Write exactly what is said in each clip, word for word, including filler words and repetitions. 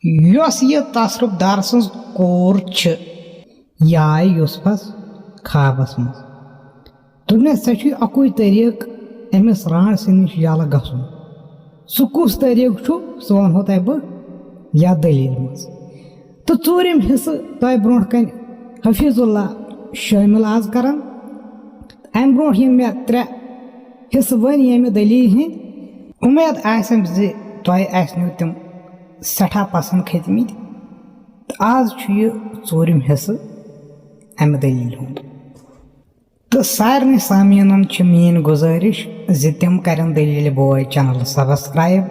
یۄس یہِ تصرف دار سٕنٛز کوٗر چھِ، یہِ آیہِ یوسفس خوابس منٛز۔ دوٚپنس، "ژےٚ چھُے اکُے طریٖقہٕ أمِس رانٛڈ سٕنٛدِ نِش یَلہٕ گژھُن۔ سُہ کُس طریٖقہٕ چھُ، سُہ وَنہو تۄہہِ بہٕ یَتھ دٔلیٖلہِ منٛز۔" تہٕ ژوٗرِم حصہٕ تۄہہِ برونٛٹھ کَنہِ حفیظ اللہ شٲمِل آز کران۔ اَمہِ برونٛٹھ یِم مےٚ ترٛےٚ حصہٕ ؤنۍ ییٚمہِ دٔلیٖلہِ ہِنٛدۍ، اُمید آسٮ۪م زِ تۄہہِ آسنو تِم سٮ۪ٹھاہ پسنٛد کھٔتۍمٕتۍ۔ تہٕ آز چھُ یہِ ژوٗرِم حصہٕ اَمہِ دٔلیٖلہِ ہُنٛد۔ تہٕ سارنٕے سامعیٖنَن چھِ میٛٲنۍ گُزٲرِش زِ تِم کَرن دٔلیٖلہِ بوے channel subscribe۔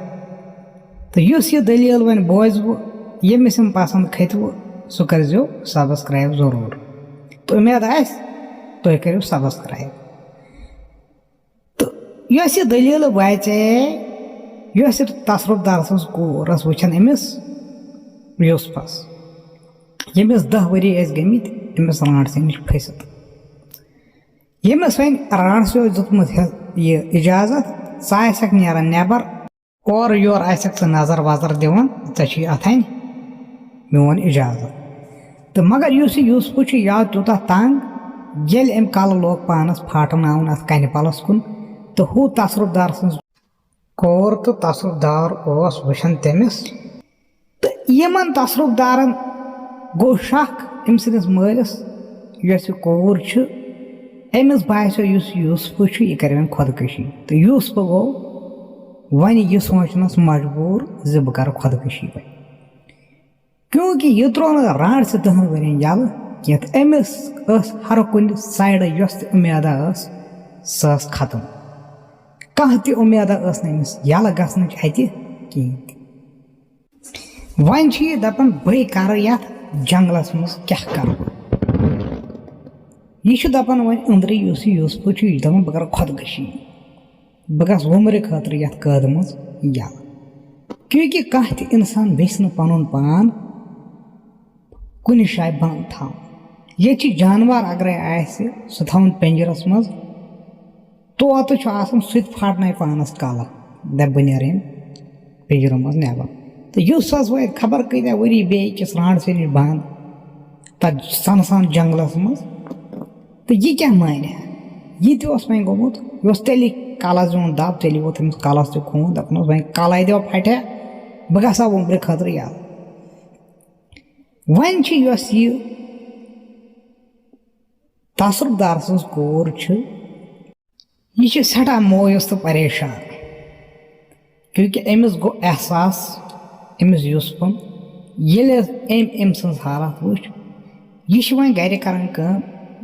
تہٕ یُس یہِ دٔلیٖل وۄنۍ بوزوٕ، ییٚمِس یِم پسنٛد کھٔتوٕ، سُہ کٔرۍزیو subscribe ضروٗر۔ تہٕ اُمید آسہِ، تُہۍ کٔرِو subscribe۔ تہٕ یۄس یہِ دٔلیٖل وَژے، یۄس یہِ تصرف دار سٕنٛز کوٗر ٲس وٕچھان أمِس یوسفس، ییٚمِس دَہ ؤری ٲسۍ گٔمٕتۍ أمِس رانٛڈ سٕے نِش پھٔسِتھ۔ ییٚمِس وۄنۍ رانٛڈ سٕے اوس دیُتمُت ہے-، یہِ اِجازت، ژٕ آسٮ۪کھ نیران نٮ۪بر، اورٕ یورٕ آسٮ۪کھ ژٕ نظر وظر دِوان، ژےٚ چھُے اَتھَنۍ میون اِجازت۔ تہٕ مگر یُس یہِ یوسفہٕ چھُ، یہِ آو تیوٗتاہ تنٛگ، ییٚلہِ أمۍ کَلہٕ لوگ پانَس پھاٹناوُن اَتھ کَنہِ پَلَس کُن، تہٕ ہُہ تصرف دار سٕنٛز کوٗر تہٕ تصرف دار اوس وٕچھان تٔمِس۔ تہٕ یِمن تصرف دارن گوٚو شک أمۍ سٕنٛدِس مٲلِس، یۄس یہِ کوٗر چھِ، أمِس باسیو یُس یوسفہٕ چھُ، یہِ کرِ وۄنۍ خۄدکٔشی۔ تہٕ یوسفہٕ گوٚو وۄنۍ یہِ سونٛچنس مجبوٗر زِ بہٕ کرٕ خۄدکٔشی وۄنۍ، کیونکہ یہِ ترٛوو نہٕ رانٛڈ سٕے دَہن ؤرین یَلہٕ کینٛہہ۔ تہٕ أمِس ٲس ہر کُنہِ سایڈٕ یۄس تہِ اُمیدہ ٲس، سۄ ٲس ختم۔ کانٛہہ تہِ اُمیدہ ٲس نہٕ أمِس یَلہٕ گژھنٕچ اَتہِ کِہیٖنۍ تہِ۔ وۄنۍ چھُ یہِ دَپان، "بٕے کَرٕ یَتھ جنٛگلَس منٛز کیٛاہ کَرٕ؟" یہِ چھُ دَپان وۄنۍ أنٛدرٕ، یُس یہِ یوسفہٕ چھُ، یہِ چھُ دَپان، "بہٕ کَرٕ خۄدکٔشی، بہٕ گژھٕ وُمرِ خٲطرٕ یَتھ قٲدٕ منٛز یَلہٕ۔" کیونکہ کانٛہہ تہِ اِنسان یَژھِ نہٕ پَنُن پان کُنہِ جایہِ بنٛد تھاوُن۔ ییٚتہِ چھِ جانوَر اگرَے آسہِ، سُہ تھاوُن پِنجرَس منٛز، طوطہٕ چھُ آسان، سُہ تہِ پھاٹنایہِ پانَس کَلہٕ، دَپہِ، "بہٕ نیرٕ ییٚمہِ پِنجرٕ منٛز نٮ۪بر۔" تہٕ یُس حظ وۄنۍ خبر کۭتیٛاہ ؤری بیٚیہِ أکِس رانٛڈسٕے نِش بنٛد، تَتھ سَنسان جنٛگلَس منٛز، تہٕ یہِ کیٛاہ مانہِ ہا؟ یہِ تہِ اوس وۄنۍ گوٚمُت، یہِ اوس تیٚلہِ کَلَس دِوان دَب، تیٚلہِ ووت أمِس کَلَس تہِ خوٗن، دَپان اوس، "وۄنۍ کَلَے دِوان پھَٹہِ ہا، بہٕ گژھٕ ہا وُمرِ خٲطرٕ یَلہٕ۔" وۄنۍ چھِ یۄس یہِ تصرف دار سٕنٛز کوٗر چھِ، یہِ چھِ سٮ۪ٹھاہ مایوس تہٕ پریشان، کیونکہ أمِس گوٚو احساس، أمِس یوسفن، ییٚلہِ أمۍ أمۍ سٕنٛز حالت وٕچھ، یہِ چھِ وۄنۍ گرِ کران کٲم،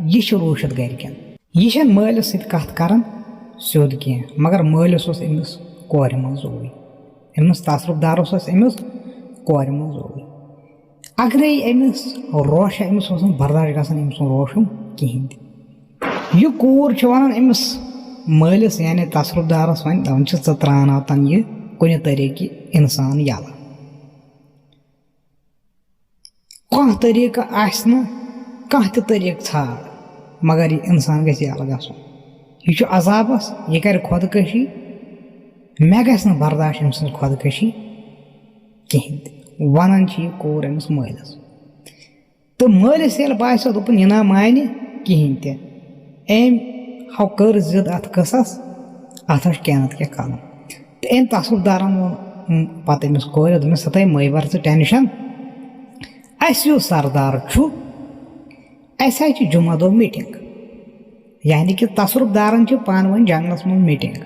یہِ چھِ روٗشِتھ گرِکٮ۪ن۔ یہِ چھَنہٕ مٲلِس سۭتۍ کَتھ کران سیوٚد کینٛہہ، مگر مٲلِس اوس أمِس کورِ منٛز زُوٕے، أمِس تصرف دارس اوس أمِس کورِ منٛز زُوٕے۔ اگرے أمِس روشہ، أمِس اوس نہٕ برداش گژھان أمۍ سُنٛد روشُن کِہیٖنۍ تہِ۔ یہِ کوٗر چھِ وَنان أمِس مٲلِس، یعنی تصرف دارس، وۄنۍ دَپان چھِ، "ژٕ ترٛاوناو تَن یہِ کُنہِ طریٖقہٕ اِنسان یَلہٕ۔ کانٛہہ طریٖقہٕ آسہِ نہٕ، کانٛہہ تہِ طریٖقہٕ ژھانٛڈ، مگر یہِ اِنسان گژھِ یَلہٕ گژھُن۔ یہِ چھُ عذابس، یہِ کرِ خۄدکٔشی، مےٚ گژھِ نہٕ برداش أمۍ سٕنٛز خۄدکٔشی کِہیٖنۍ تہِ۔" وَنان چھِ یہِ کوٗر أمِس مٲلِس۔ تہٕ مٲلِس ییٚلہِ باسیو، دوٚپُن، "یہِ نہ مانہِ کِہیٖنۍ تہِ۔" أمۍ ہاو کٔر ضد اَتھ قٕصَس، اَتھ ٲس کینٛہہ نَتہٕ کینٛہہ کَرُن۔ تہٕ أمۍ تصرف دارَن ووٚن، م، پَتہٕ أمِس کورِ، دوٚپمَس، "ہَتَے مہٕ بَر ژٕ ٹٮ۪نشَن، اَسہِ یُس سردار چھُ، اَسہِ حظ چھِ جُمعہ دۄہ میٖٹِنٛگ۔" یعنی کہِ تصرف دارَن چھِ پانہٕ ؤنۍ جنٛگلَس منٛز میٖٹِنٛگ۔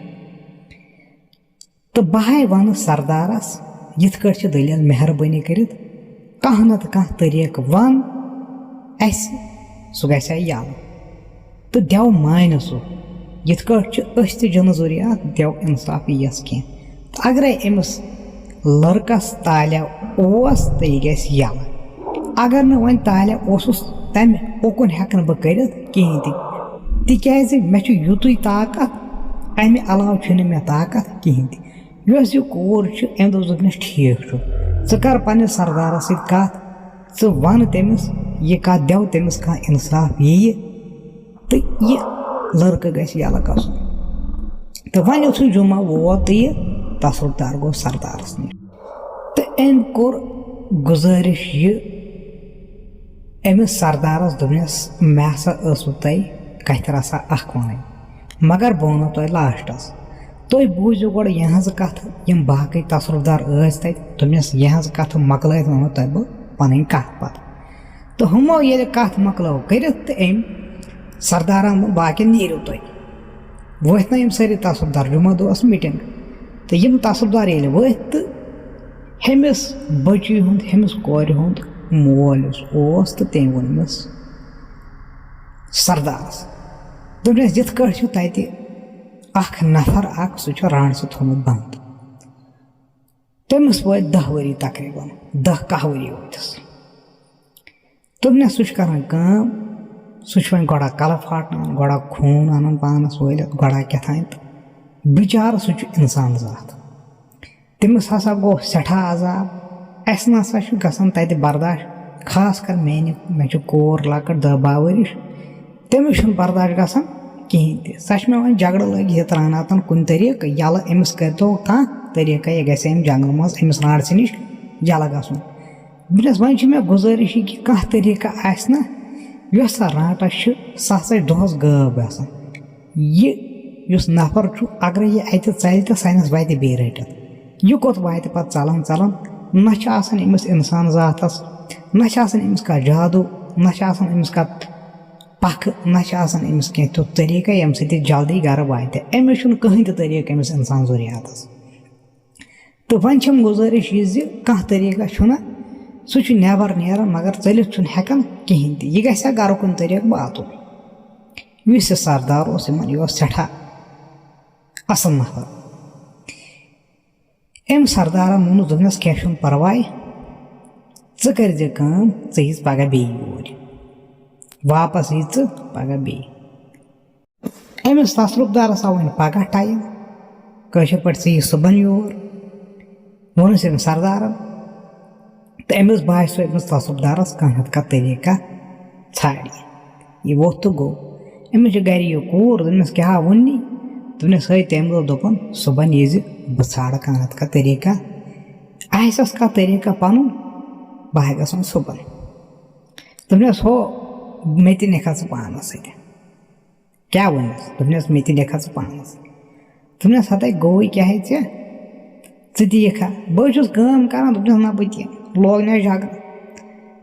تہٕ بہٕ ہاے وَنہٕ سردارَس، یِتھ کٲٹھۍ چھِ دٔلیٖل، مہربٲنی کٔرِتھ کانٛہہ نَتہٕ کانٛہہ طریٖقہٕ وَن اَسہِ، سُہ گژھِ ہا یَلہٕ۔ تہٕ دٮ۪و مانہِ سُہ، یِتھ کٲٹھۍ چھِ أسۍ تہِ جِنہٕ ذُریات، دٮ۪و اِنصاف یِیَس کینٛہہ۔ تہٕ اگرَے أمِس لٔڑکَس طالع اوس، تہٕ یہِ گژھِ یَلہٕ۔ اگر نہٕ وۄنۍ طالع اوسُس، تَمہِ اُکُن ہٮ۪کہٕ نہٕ بہٕ کٔرِتھ کِہیٖنۍ تہِ، تِکیٛازِ مےٚ چھُ یُتُے طاقت، اَمہِ علاوٕ چھُنہٕ مےٚ طاقت کِہیٖنۍ تہِ۔ یۄس یہِ کوٗر چھِ، أمۍ دوٚپ، دوٚپنَس، "ٹھیٖک چھُ، ژٕ کَر پنٛنِس سردارَس سۭتۍ کَتھ، ژٕ وَن تٔمِس یہِ کَتھ، دٮ۪و تٔمِس کانٛہہ اِنصاف یِیہِ، تہٕ یہِ لٔڑکہٕ گژھِ یَلہٕ گژھُن۔" تہٕ وۄنۍ یُتھُے جُمعہ ووت تہٕ یہِ تصرف دار گوٚو سردارَس نِش۔ تہٕ أمۍ کوٚر گُزٲرِش یہِ أمِس سردارَس، دوٚپنَس، "مےٚ ہسا ٲسوٕ تۄہہِ کَتھِ رَژھا اَکھ وَنٕنۍ، مگر بہٕ وَنو تۄہہِ لاسٹَس۔ تُہۍ بوٗزِو گۄڈٕ یِہٕنٛزٕ کَتھٕ، یِم باقٕے تصرُف دار ٲسۍ تَتہِ۔" دوٚپنَس، "یِہٕنٛزٕ کَتھٕ مۄکلٲیِتھ وَنو تۄہہِ بہٕ پَنٕنۍ کَتھ پَتہٕ۔" تہٕ ہُمو ییٚلہِ کَتھ مۄکلٲو کٔرِتھ، تہٕ أمۍ سردارَن ووٚن، "باقٕے نیٖرِو تُہۍ۔" وٲتھۍ نہ یِم سٲری تصرُف دار، جمعہ دۄہ ٲس میٖٹِنٛگ، تہٕ یِم تصرُف دار ییٚلہِ وٲتھۍ، تہٕ ہُمِس بٔچی ہُنٛد، ہُمِس کورِ ہُنٛد مول یُس اوس، تہٕ تٔمۍ ووٚن أمِس سردارَس، دوٚپنَس، "یِتھ کٲٹھۍ چھُ تَتہِ اَکھ نفر اَکھ، سُہ چھُ رانٛڈٕ سۭتۍ تھوٚومُت بنٛد۔" تٔمِس وٲتۍ دَہ ؤری تقریٖباً، دَہ کاہ ؤری وٲتِس۔ دوٚپنَس، سُہ چھُ کران کٲم، سُہ چھُ وۄنۍ گۄڈٕ کَلہٕ پھاٹناوان، گۄڈٕ خوٗن اَنان پانَس وٲلِتھ، گۄڈٕ کیٛاہ تام تہٕ بِچارٕ سُہ چھُ اِنسان ذات۔ تٔمِس ہسا گوٚو سٮ۪ٹھاہ عذاب۔ اَسہِ نہ سا چھُ گژھان تَتہِ برداش، خاص کر میٛانہِ، مےٚ چھِ کوٗر لۄکٕٹ، دَہ باہ ؤرِش، تٔمِس چھُنہٕ برداش گژھان کِہیٖنۍ تہِ۔ سۄ چھِ مےٚ وۄنۍ جھگڑٕ لٲگِتھ یہِ ترٛاوناتَن کُنہِ طریٖقہٕ یَلہٕ، أمِس کٔرۍتو کانٛہہ طریٖقہ، یہِ گژھِ اَمہِ جنٛگلہٕ منٛز أمِس رانٛڈٕ سٕے نِش یَلہٕ گژھُن۔ دوٚپنَس، وۄنۍ چھِ مےٚ گُزٲرِش یہِ کہِ کانٛہہ طریٖقہ آسہِ نہ، یۄس سۄ رانٛٹَس چھِ، سۄ ہسا چھِ دۄہَس غٲب گژھان۔ یہِ یُس نفر چھُ، اگرے یہِ اَتہِ ژَلہِ تہٕ سۄ أنِس وَتہِ بیٚیہِ رٔٹِتھ۔ یہِ کوٚت واتہِ پَتہٕ ژَلان ژَلان؟ نہ چھِ آسان أمِس اِنسان ذاتَس، نہ چھِ آسان أمِس کانٛہہ جادوٗ، نہ چھِ آسان أمِس کانٛہہ پَکھٕ، نہ چھِ آسان أمِس کینٛہہ تیُتھ طریٖقہ ییٚمہِ سۭتۍ یہِ جلدی گَرٕ واتہِ۔ أمِس چھُنہٕ کٕہٕنۍ تہِ طریٖقہٕ أمِس اِنسان ضروٗریاتَس۔ تہٕ وۄنۍ چھَم گُزٲرِش یہِ زِ کانٛہہ طریٖقہ چھُنہ، سُہ چھُ نٮ۪بر نیران مگر ژٔلِتھ چھُنہٕ ہٮ۪کان کِہیٖنۍ تہِ۔ یہِ گژھِ ہا گرٕ کُن طریٖقہٕ واتُن۔ یُس یہِ سردار اوس، یِمن، یہِ اوس سٮ۪ٹھاہ اَصٕل نفر۔ أمۍ سردارن ووٚنُس، دوٚپنَس، "کینٛہہ چھُنہٕ پرواے، ژٕ کٔرۍ زِ کٲم، ژٕ ییٖزِ پگاہ بیٚیہِ یوٗرۍ، واپس یی ژٕ پگاہ بیٚیہِ۔" أمِس تصرُف دارس آو وۄنۍ پگاہ ٹایم، کٲشِر پٲٹھۍ، "ژٕ یہِ صُبحن یور۔" ووٚنُس أمِس سردارن، تہٕ أمِس باسیو أمِس تصرُف دارس کانٛہہ نتہٕ کانٛہہ طریٖقہ ژھانٛڈِ۔ یہِ ووٚتھ تہٕ گوٚو۔ أمِس چھِ گرِ یہِ کوٗر، دوٚپنس، "کیٛاہ ووٚننی؟" دوٚپنس، "ہے، تٔمۍ دوٚپ، دوٚپُن، صُبحن ییٖزِ، بہٕ ژھانٛڈٕ کانٛہہ نتہٕ کانٛہہ طریٖقہ۔ آسٮ۪س کانٛہہ طریٖقہ پنُن، بہٕ ہا گژھٕ وۄنۍ صُبحن۔" دوٚپنس، "ہو، مےٚ تہِ نِکھا ژٕ پانس سۭتۍ؟" کیٛاہ ووٚنمَس؟ دوٚپنَس، "مےٚ تہِ لیکھا ژٕ پانَس۔" دوٚپنَس، "ہَتَے گوٚوُے کیٛاہ ہے ژےٚ؟ ژٕ تہِ یِکھا؟ بہٕ حظ چھُس کٲم کران۔" دوٚپنَس، "نہ، بہٕ تہِ۔" لوگ نہٕ اَسہِ جھگڑٕ۔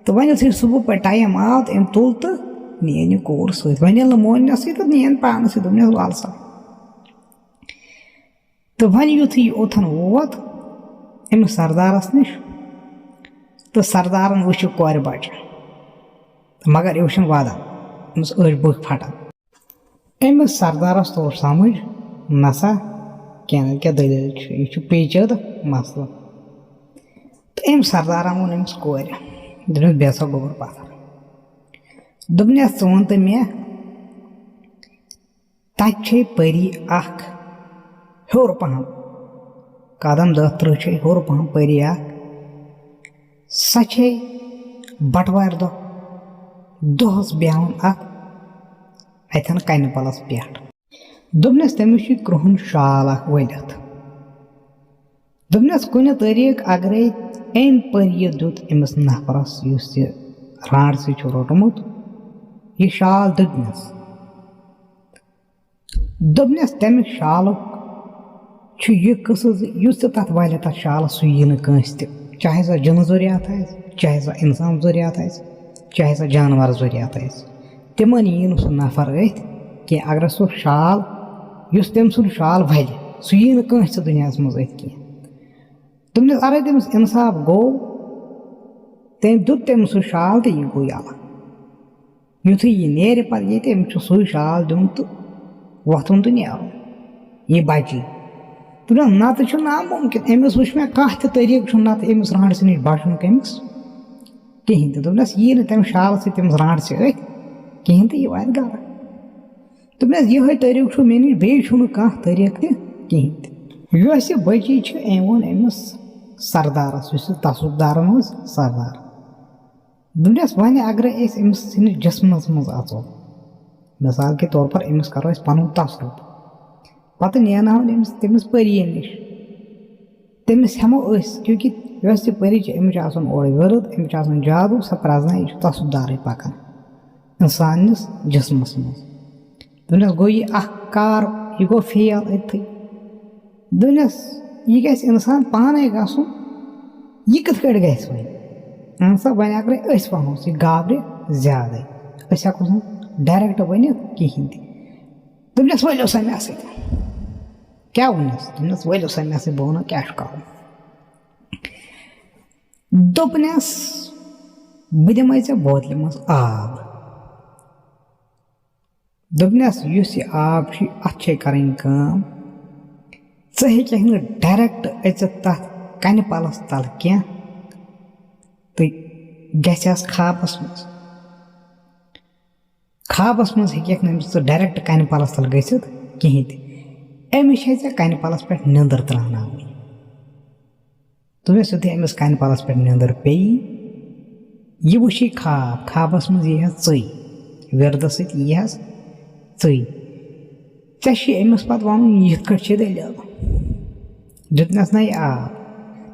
تہٕ وۄنۍ یُتھُے صُبحُک پَتہٕ ٹایم آو تہٕ أمۍ تُل تہٕ نِیَن یہِ کوٗر سۭتۍ۔ وۄنۍ ییٚلہِ نہٕ موننَسٕے تہٕ نِیَن پانَس سۭتۍ۔ دوٚپنَس، "وَل سا۔" تہٕ وۄنۍ یُتھُے یہِ اوٚتَن ووت أمِس سردارَس نِش، تہٕ سردارَن وٕچھ یہِ کورِ بَچہٕ۔ مگر یہِ وٕچھُن وَدان، أمِس أچھ بٔکھۍ پھٹان۔ أمِس سردارَس توٚر سمجھ، نسا کینٛہہ نَتہٕ کیٛاہ دٔلیٖل چھِ، یہِ چھُ پیچیدٕ مسلہٕ۔ تہٕ أمۍ سردارَن ووٚن أمِس کورِ، دوٚپنَس، "بیٚہہ سا گوٚبُر پَتھر۔" دوٚپنَس، "ژٕ وَن تہٕ مےٚ، تَتہِ چھے پٔری اَکھ ہیوٚر پَہَم، قدم دَہ تٕرٛہ چھے ہیوٚر پَہَم پٔری اَکھ، سۄ چھے بَٹوارِ دۄہ دۄہَس بیٚہوان اَتھ اَتھٮ۪ن کَنہِ پَلَس پٮ۪ٹھ۔" دوٚپنَس، "تٔمِس چھُ کرٛہُن شال اَکھ ؤلِتھ۔" دوٚپنَس، "کُنہِ طریٖقہٕ اگرے أمۍ پٔری یہِ دیُت أمِس نفرَس، یُس یہِ رانٛڈٕ سۭتۍ چھُ روٚٹمُت، یہِ شال دیُتنَس۔" دوٚپنَس، "تَمہِ شالُک چھُ یہِ قٕصہٕ زِ یُس تہِ تَتھ والہِ تَتھ شالَس، سُہ یی نہٕ کٲنٛسہِ تہِ، چاہے سۄ جِنہٕ ذُریات آسہِ، چاہے سۄ اِنسان ذُریات آسہِ، چاہے سۄ جانوَر ذُریات آسہِ، تِمَن یی نہٕ سُہ نفر أتھۍ کینٛہہ۔ اگر سُہ شال، یُس تٔمۍ سُنٛد شال والہِ، سُہ یی نہٕ کٲنٛسہِ دُنیاہَس منٛز أتھۍ کینٛہہ۔" دوٚپنَس، اَرے تٔمِس اِنصاف گوٚو، تٔمۍ دیُت تٔمِس سُہ شال تہٕ یہِ گوٚو یَلہٕ۔ یُتھُے یہِ نیرِ پَتہٕ ییٚتہِ، أمِس چھُ سُے شال دیُن تہٕ وۄتھُن تہٕ نیرُن۔ یہِ بَچی۔ دوٚپنَس، نَتہٕ چھُ نامُمکِن۔ أمِس وٕچھ مےٚ کانٛہہ تہِ طریٖقہٕ چھُنہٕ نَتہٕ أمِس رانٛڈٕ سٕے نِش بَچُن کٔمِس کِہیٖنۍ تہِ۔ دوٚپنَس، یی نہٕ تَمہِ شالہٕ سۭتۍ تٔمِس رانٛڈٕ سۭتۍ أتھۍ کِہیٖنۍ تہٕ یہِ واتہِ گَرٕ۔ دوٚپنَس، یِہوٚے طریٖقہٕ چھُ، مےٚ نِش بیٚیہِ چھُنہٕ کانٛہہ طریٖقہٕ تہِ کِہیٖنۍ تہِ۔ یۄس یہِ بٔچی چھِ، أمۍ ووٚن أمِس سردارَس، یُس یہِ تصرُف دارَن اوس سردار۔ دوٚپنَس، وۄنۍ اگرے أسۍ أمِس سٕنٛدِس جسمَس منٛز اَژو، مثال کے طور پر أمِس کَرو أسۍ پَنُن تصرُف، پَتہٕ نیناوون أمِس تٔمِس پٔرِیَن نِش، تٔمِس ہٮ۪مو أسۍ، کیونکہِ یۄس تہِ پٔری چھِ، أمِس چھُ آسان اورٕ وِرد، أمِس چھُ آسان جادوٗ، سۄ پرٛزناوِ، یہِ چھُ تصُب دارٕے پَکان اِنسانَس جِسمَس منٛز۔ دوٚپنَس، گوٚو یہِ اَکھ کار، یہِ گوٚو فیل أتھی۔ دوٚپنَس، یہِ گژھِ اِنسان پانَے گژھُن، یہِ کِتھ کٲٹھۍ گژھِ وۄنۍ؟ اَہَن سا، وۄنۍ اگرَے أسۍ وَنہوس، یہِ گابرِ زیادَے، أسۍ ہٮ۪کوس نہٕ ڈایریکٹ ؤنِتھ کِہیٖنۍ تہِ۔ دوٚپنَس، ؤلِو سا مےٚ سۭتۍ۔ کیٛاہ ووٚنُس؟ دوٚپنَس، ؤلِو سا مےٚ سۭتۍ، بہٕ وَنو کیٛاہ چھُ کَرُن۔ دوٚپنَس، بہٕ دِمَے ژےٚ بوتلہِ منٛز آب۔ دوٚپنَس، یُس یہِ آب چھُ، اَتھ چھے کَرٕنۍ کٲم، ژٕ ہیٚکَکھ نہٕ ڈایریکٹ أژِتھ تَتھ کَنہِ پَلَس تَل کینٛہہ، تہٕ گژھٮ۪س خابَس منٛز۔ خابَس منٛز ہیٚکَکھ نہٕ أمِس ژٕ ڈایریکٹ کَنہِ پَلَس تَل گٔژھِتھ کِہیٖنۍ تہِ۔ أمِس چھے ژےٚ کَنہِ پَلَس پٮ۪ٹھ نیٚنٛدٕر ترٛاوناوٕنۍ۔ دوٚپمَس، یُتھُے أمِس کَنہِ پَلَس پٮ۪ٹھ نیٚنٛدٕر پیٚیہِ، یہِ وٕچھی خاب، خابَس منٛز یی حظ ژٕے، وِردَس سۭتۍ یی حظ ژٕے۔ ژےٚ چھُے أمِس پَتہٕ وَنُن، یِتھ کٲٹھۍ چھِ دٔلیٖل۔ دیُتنَس نَے آب،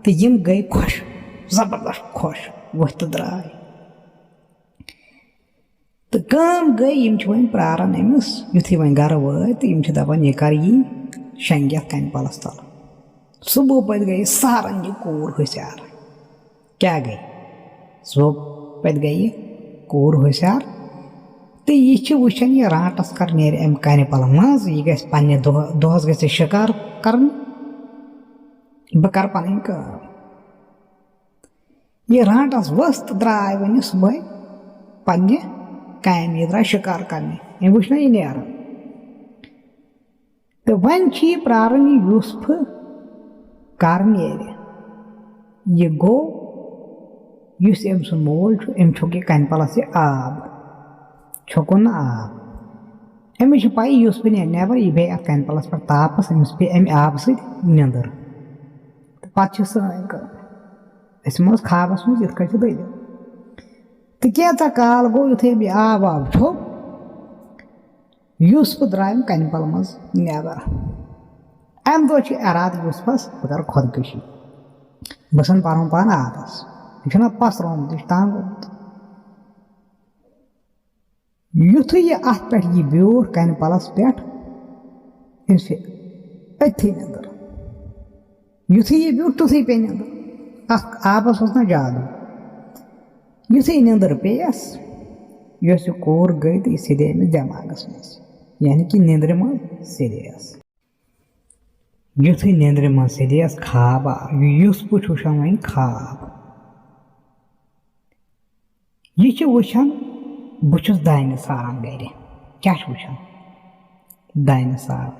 تہٕ یِم گٔے خۄش، زبردست خۄش، ؤتھۍ تہٕ درٛاے۔ تہٕ کٲم گٔے، یِم چھِ وۄنۍ پرٛاران أمِس، یُتھُے وۄنۍ گَرٕ وٲتۍ تہٕ یِم چھِ دَپان، یہِ کَر یی شۄنٛگِتھ کَنہِ پَلَس تَل۔ صُبحہٕ پَتہٕ گٔے سارَن یہِ کوٗر ہُشیار۔ کیٛاہ گٔے؟ صُبحہٕ پَتہٕ گٔے یہِ کوٗر ہُشیار، تہٕ یہِ چھِ وٕچھان، یہِ رانٛٹَس کَر نیرِ اَمہِ کَنہِ پَلہٕ منٛز، یہِ گژھِ پنٛنہِ دۄہ-، دۄہَس گژھِ یہِ شِکار کَرُن، بہٕ کَرٕ پَنٕنۍ کٲم۔ یہِ رانٛٹَس ؤژھ تہٕ درٛاے وۄنۍ صُبحٲے پنٛنہِ کامہِ، یہِ درٛاے شِکار کَرنہِ۔ أمۍ وٕچھ نہ یہِ نیران۔ تہٕ وۄنۍ چھِ یہِ پرٛاران یہِ یوٗسفہٕ کَر نیرِ۔ یہِ گوٚو، یُس أمۍ سُنٛد مول چھُ، أمۍ چھوٚک یہِ کَنہِ پَلَس یہِ آب، چھوٚکُن نہٕ آب۔ أمِس چھِ پَے، یوٗسفہٕ نیرِ نٮ۪بَر، یہِ بیٚہہِ اَتھ کَنہِ پَلَس پٮ۪ٹھ تاپَس، أمِس پیٚیہِ اَمہِ آبہٕ سۭتۍ نیٚنٛدٕر۔ تہٕ پَتہٕ چھِ سٲنۍ کٲم۔ أسۍ یِمو حظ خابَس منٛز، یِتھ کٔنۍ چھِ دٔلیٖل۔ تہٕ کینٛژھا کال گوٚو، یُتھُے أمۍ یہِ آب واب چھوٚک، یوٗسفہٕ درٛاو اَمہِ کَنہِ پَلہٕ منٛز نٮ۪بَر۔ اَمہِ دۄہ چھُ اِرادٕ یوٗسفَس، بہٕ کَرٕ خۄدکٔشی، بہٕ ژھٕنہٕ پَنُن پان آبَس۔ یہِ چھُنہ پَسرومُت، یہِ چھُ تنٛگ گوٚمُت۔ یُتھُے یہِ اَتھ پٮ۪ٹھ یہِ بیوٗٹھ کَنہِ پَلَس پٮ۪ٹھ، أمِس چھِ أتھی نیٚنٛدٕر۔ یُتھُے یہِ بیوٗٹھ، تیُتھُے پیٚیہِ نیٚنٛدٕر۔ اَتھ آبَس اوس نہ جادوٗ۔ یُتھُے نیٚنٛدٕر پیٚیَس، یۄس یہِ کوٗر گٔے تہٕ یہِ سیٚدے أمِس دٮ۪ماغَس منٛز، یعنی کہِ نیٚنٛدرِ منٛز سیٚدیَس۔ یُتھُے نیٚنٛدرِ منٛز سیٚدیَس، خاب آو، یہِ یُس بہٕ چھُ وٕچھان وۄنۍ خاب۔ یہِ چھِ وٕچھان، بہٕ چھُس دانہِ ساران گرِ۔ کیٛاہ چھُ وٕچھان؟ دانہِ ساران۔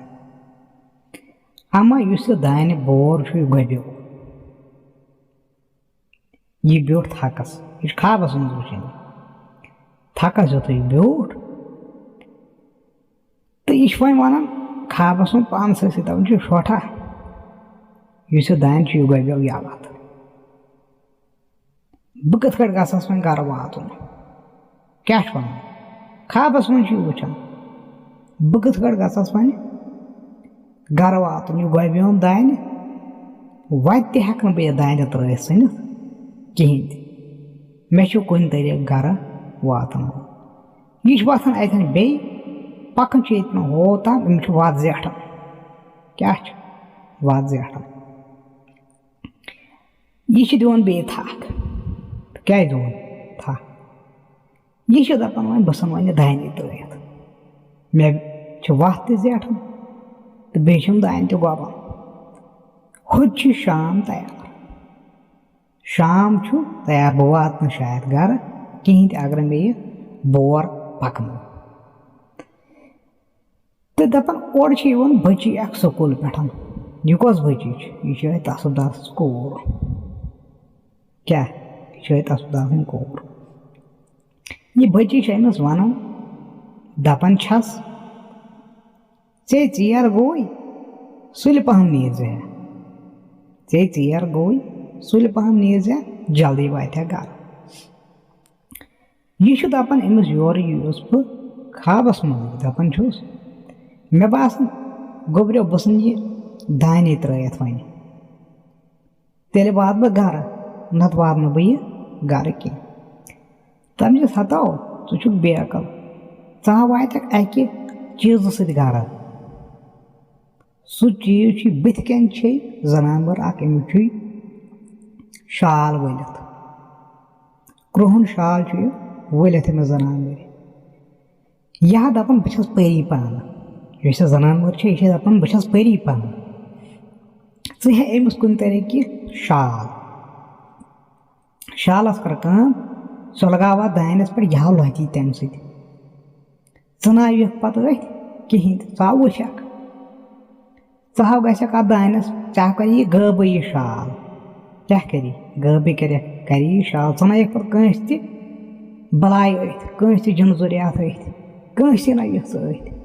اما یُس یہِ دانہِ بور چھُ، یہِ گۄبیو۔ یہِ بیوٗٹھ تھکس۔ یہِ چھُ خابس منٛز وٕچھان۔ تھکس یُتھُے بیوٗٹھ، تہٕ یہِ چھُ وۄنۍ وَنان خابَس منٛز پانہٕ سۭتۍ سۭتۍ، دَپان چھُ، "شوٹھا، یُس یہِ دانہِ چھُ، یہِ گۄبیو یَلہٕ اَتھ۔ بہٕ کِتھ کٲٹھۍ گژھس وۄنۍ گَرٕ واتُن؟" کیٛاہ چھُ وَنان؟ خابَس منٛز چھُ یہِ وٕچھان، بہٕ کِتھ کٲٹھۍ گژھس وۄنۍ گَرٕ واتُن؟ یہِ گۄبیوم دانہِ، وَتہِ تہِ ہٮ۪کہٕ نہٕ بہٕ یہِ دانہِ ترٛٲوِتھ ژھٕنِتھ کِہیٖنۍ تہِ۔ مےٚ چھُ کُنہِ طریٖقہٕ گَرٕ واتُن۔ یہِ چھُ وۄتھان اَتٮ۪ن بیٚیہِ، پَکان چھُ ییٚتہِ پٮ۪ٹھ ہو تام، أمِس چھُ وَتھ زیٹھان۔ کیٛاہ چھُ؟ وَتھ زیٹھان۔ یہِ چھُ دِوان بیٚیہِ تھَکھ۔ کیٛازِ دِوان تھَکھ؟ یہِ چھُ دَپان، "وۄنۍ بہٕ ژھٕنہٕ وۄنۍ یہِ دانے ترٛٲیِتھ۔ مےٚ چھِ وَتھ تہِ زیٹھان تہٕ بیٚیہِ چھِم دانہِ تہِ گۄبان۔" ہُتہِ چھُ شام تیار۔ شام چھُ تیار، بہٕ واتہٕ نہٕ شاید گرٕ کِہیٖنۍ تہِ، اگر مےٚ یہِ بور پَکنو۔ تہٕ دَپان، اورٕ چھِ یِوان بٔچی اَکھ سکوٗل پٮ۪ٹھ۔ یہِ کۄس بٔچی چھِ؟ یہِ چھِ یِہوٚے تصوف دار سٕنٛز کوٗر۔ کیٛاہ؟ یہِ چھِ یِہوٚے تصوف دار سٕنٛز کوٗر۔ یہِ بٔچی چھِ أمِس وَنان، دَپان چھَس، "ژے ژیر گوٚوُے، سُلہِ پَہَم نیٖرزِ۔ ژے ژیر گوٚوُے، سُلہِ پَہَم نیٖرزِ، جلدی واتہِ ہا گَرٕ۔" یہِ چھُ دَپان أمِس یورٕ، یہِ اوس بہٕ خابَس منٛز دَپان چھُس، مےٚ باسان، گوٚبریو، بہٕ ژھٕنہٕ یہِ دانے ترٛٲیِتھ وۄنۍ۔ تیٚلہِ واتہٕ بہٕ گرٕ، نتہٕ واتہٕ نہٕ بہٕ یہِ گرٕ کینٛہہ۔ تٔمۍ دِژ ہتو، ژٕ چھُکھ بے عقل، ژٕ ہا واتکھ اکہِ چیٖزٕ سۭتۍ گرٕ۔ سُہ چیٖز چھُ بٕتھِ کَنۍ چھے زنان مٔر اکھ، أمِس چھُے شال ؤلِتھ، کرٛہُن شال چھُ یہِ ؤلِتھ أمِس زنان مٔرِ۔ یہِ ہا دَپان، بہٕ چھَس پٔری پانہٕ۔ یۄس یہِ زنان مٔر چھےٚ، یہِ چھےٚ دَپان، بہٕ چھَس پٔری پانہٕ۔ ژٕ ہیٚہ أمِس کُنہِ طریٖقہٕ یہِ شال۔ شالَس کٔر کٲم، سُہ لگاو اَتھ دانٮ۪س پٮ۪ٹھ، یہِ ہاو لۄتی تَمہِ سۭتۍ۔ ژٕ نہ یِکھ پَتہٕ أتھۍ کِہیٖنۍ تہِ، ژٕ ہاو وٕچھکھ۔ ژٕ ہاو گژھکھ اَتھ دانٮ۪س، ژےٚ ہاو کَرِ یہِ غٲبٕے یہِ شال۔ کیٛاہ کَری؟ غٲبٕے کَرٮ۪کھ، کَرِ یہِ شال۔ ژٕ نہ یِکھ پَتہٕ کٲنٛسہِ تہِ بَلاے أتھۍ، کٲنٛسہِ تہِ جِنہٕ ضُریاتھ أتھۍ، کٲنٛسہِ نہ یِکھ ژٕ أتھۍ۔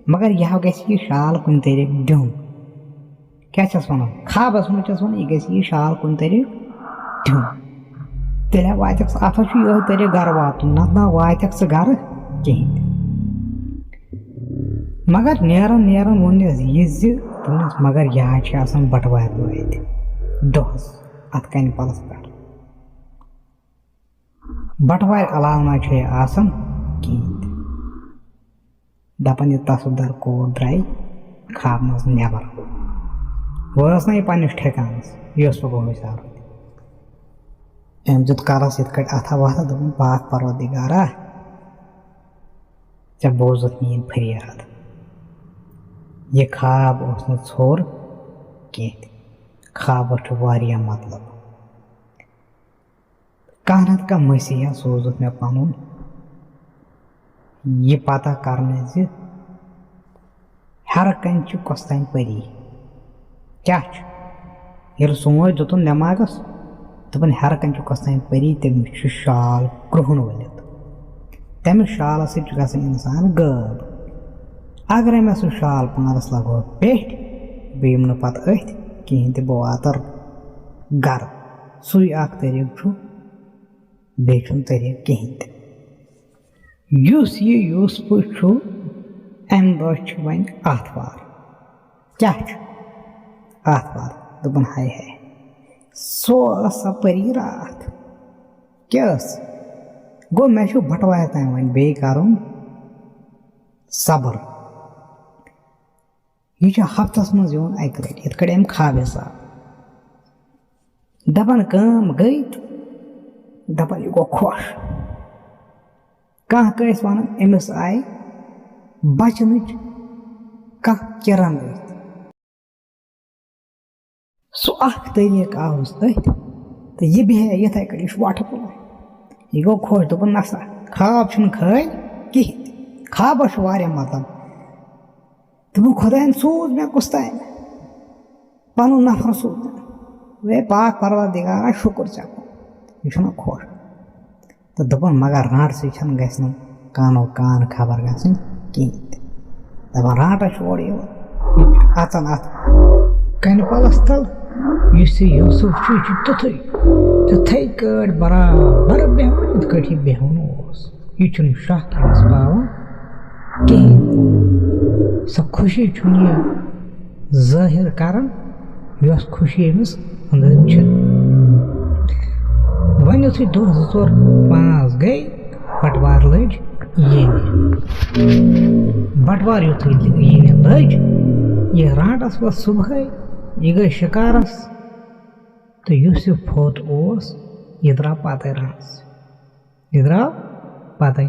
مگر یہِ ہاو گژھِ یہِ شال کُنہِ طریٖقہٕ دیُن۔ کیٛاہ چھَس وَنان؟ خابَس منٛز چھَس وَنان، یہِ گژھِ یہِ شال کُنہِ طریٖقہٕ دیُن۔ تیٚلہِ ہا واتٮ۪کھ ژٕ، اَتھ ہا چھُ یِہوٚے طریٖقہٕ گَرٕ واتُن، نَتہٕ نہ واتٮ۪کھ ژٕ گَرٕ کِہیٖنۍ تہِ۔ مگر نیران نیران ووٚن أمِس یہِ زِ، دوٚپنَس، مگر یہِ حظ چھِ آسان بَٹوارِ دۄہ ییٚتہِ دۄہَس اَتھ کَنہِ پَلَس پٮ۪ٹھ۔ بَٹوارِ علاوٕ نہ چھُ یہِ آسان کِہیٖنۍ تہِ۔ دَپان، یہِ تصُب دار کوٗر درٛاے خابہٕ منٛز نٮ۪بر۔ وۄنۍ ٲس نہ یہِ پنٛنِس ٹھِکانَس، یہِ اوس صُبحٲے سَرُد۔ أمۍ دیُت کَرَس یِتھ کٲٹھۍ اَتھا وَتھا، دوٚپُن، پاک پروردِگارا، ژےٚ بوٗزُتھ میٛٲنۍ فریاد۔ یہِ خاب اوس نہٕ ژھوٚر کینٛہہ تہِ۔ خابَس چھُ واریاہ مطلب۔ کانٛہہ نَتہٕ کانٛہہ مسیحا سوٗزُتھ مےٚ پَنُن یہِ پَتہ کَرنہٕ زِ ہیٚرٕ کَنہِ چھِ کۄس تام پٔری۔ کیٛاہ چھُ؟ ییٚلہِ سونٛچ دیُتُن دٮ۪ماغَس، دوٚپُن، ہیٚرٕ کَنہِ چھِ کۄس تام پٔری، تٔمِس چھُ شال کرٛہُن ؤلِتھ۔ تَمہِ شالہٕ سۭتۍ چھُ گژھان اِنسان غٲب۔ اگرے مےٚ سُہ شال پانَس لَگو پیٚٹھۍ، بہٕ یِمہٕ نہٕ پَتہٕ أتھۍ کِہیٖنۍ تہِ، بہٕ واتہٕ گَرٕ۔ سُے اَکھ طریٖقہٕ چھُ، بیٚیہِ چھُنہٕ طریٖقہٕ کِہیٖنۍ تہِ۔ یُس یہِ یوسفہٕ چھُ، اَمہِ دۄہ چھِ وۄنۍ آتھوار۔ کیٛاہ چھُ؟ آتھوار۔ دوٚپُن، ہاے ہاے، سۄ ٲس سۄ پٔری راتھ۔ کیٛاہ ٲس؟ گوٚو، مےٚ چھُ بَٹوارِ تام وۄنۍ بیٚیہِ کَرُن صبر۔ یہِ چھُ ہفتس منٛز یِوان اَکہِ لَٹہِ، یِتھ کٲٹھۍ أمۍ خاب حساب۔ دَپان کٲم گٔے تہٕ دَپان یہِ گوٚو خۄش۔ کانٛہہ کٲنٛسہِ وَنان أمِس آیہِ بَچنٕچ کانٛہہ کِرَن أتھۍ۔ سُہ اَکھ طریٖقہٕ آوُس أتھۍ تہٕ یہِ بیٚہہِ یِتھَے کٲٹھۍ، یہِ چھُ وۄٹھٕ تُلان۔ یہِ گوٚو خۄش، دوٚپُن، نَسا، خاب چھُنہٕ خٲلۍ کِہیٖنۍ۔ خابَس چھُ واریاہ مطلب۔ دوٚپُن، خۄدایَن سوٗز مےٚ کُس تام، پَنُن نفر سوٗز مےٚ۔ وے پاک پروردگارا، شُکُر ژےٚ کُن۔ یہِ چھُنہ خۄش۔ تہٕ دوٚپُن، مگر رانٛٹسٕے چھَنہٕ گژھِ نہٕ کانو کان خبر گژھٕنۍ کِہیٖنۍ تہِ۔ دَپان، رانٛٹَس چھُ اورٕ یِوان۔ یہِ چھُ اَژان اَتھ کَنہِ پَلَس تَل۔ یُس یہِ یوسف چھُ، یہِ چھُ تیُتھُے، تِتھَے کٲٹھۍ برابر بیٚہوان، یِتھ کٲٹھۍ یہِ بیٚہوان اوس۔ یہِ چھُنہٕ شَکھ أمِس پاوان کِہیٖنۍ۔ سۄ خوشی چھُنہٕ یہِ ظٲہِر کَران، یۄس خوشی أمِس أنٛدرۍ چھِ۔ وۄنۍ یُتھُے دۄہ زٕ ژور پانٛژھ گٔے، بَٹوار لٔج یِنہِ۔ بَٹوار یُتھُے یِنہِ لٔج، یہِ رانٛٹَس ووت صُبحٲے، یہِ گٔے شِکارَس، تہٕ یُس یہِ پھوٚت اوس، یہِ درٛاو پَتَے رانٛٹَس۔ یہِ درٛاو پَتَے۔